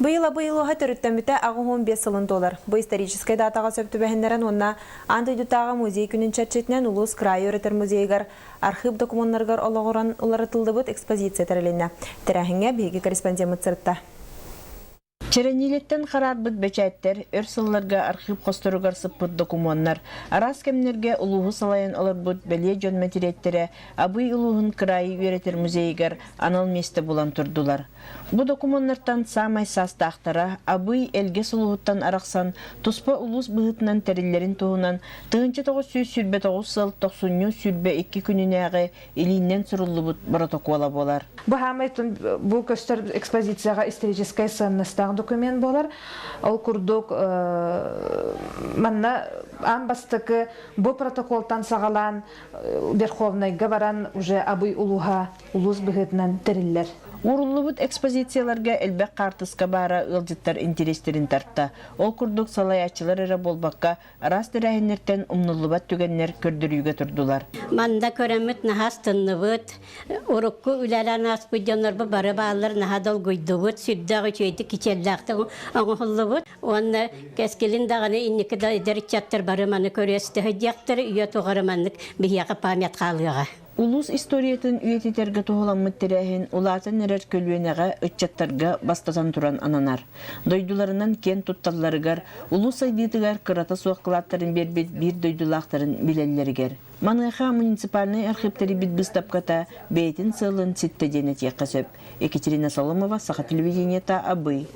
Быйыл Абый улууһа төрүттэммитэ 85 сылын туолар. Бу историческай датаҕа сөп түбэһиннэрэн уонна Аан дойдутааҕы музей күнүн чэрчитинэн улуус кыраайы үөрэтэр музейыгар архыып докумуоннарыгар олоҕуран уларытыллыбыт экспозиция тэрилиннэ. Тэрээһиҥҥэ биһиги корреспондеммыт сырытта. Чэрэниилэттэн хараарбыт бэчээттэр, өр сылларга архыып хосторугар сыппыт докумуоннар, араас кэмнэргэ улууһу салайан олорбут бэлиэ дьон мэтириэттэрэ Абый улууһун кыраайы үөрэтэр музейыгар анал миэстэ булан турдулар. Бу докумуоннартан саамай саастаахтара Абый Элгэс улууһуттан арахсан туспа улуус быһыытынан тэриллэрин туһунан 1929 сыл тохсунньу 22 күнүнээҕи илииннэн суруллубут боротокуола буолар. Бу хаамай бу көстөр экспозицияҕа историческай сыаннастаах документ буолар. Ол курдук манна аан бастакы бу протоколтан саҕалаан Верховнайга баран уже Абый улууһа улуус быһыытынан тэриллэр. Ууруллубут экспозицияларга элбэх хаартыска баара ыалдьыттар интэриэстэрин тарта. Ол курдук салайааччылар эрэ буолбакка, араас тэрээһиннэртэн умнуллубат түгэннэр көрдөрүүгэ турдулар. Манда көрөммүт наһаа астынныбыт. Урукку үлэлээн ааспыт дьоннорбут бары бааллар наһаа долгуйдубут, сүрдээх үчүгэйдик кичэллээхтик оҥоһуллубут. Уонна кэскилин даҕаны инники да эдэр ыччаттар бары маны көрүөстэ сылдьыахтара, үйэ тухары маннык биһиэхэ память хаалыаҕа. Улуус историятын үйэтитэргэ туһуламмыт тэрээһин улаатан эрэр көлүөнэҕэ ыччаттарга бастатан туран ананар. Дойдуларынан киэн тутталларыгар, улуус сайдыытыгар кырата суох кылааттарын биэрбит биир дойдулаахтарын билэллэригэр. Маныаха муниципальнай архыып тэрийбит быыстапката бэйэтин сыалын ситтэ диэн этиэххэ сөп. Екатерина Соломова, Саха телевидениета, Абый.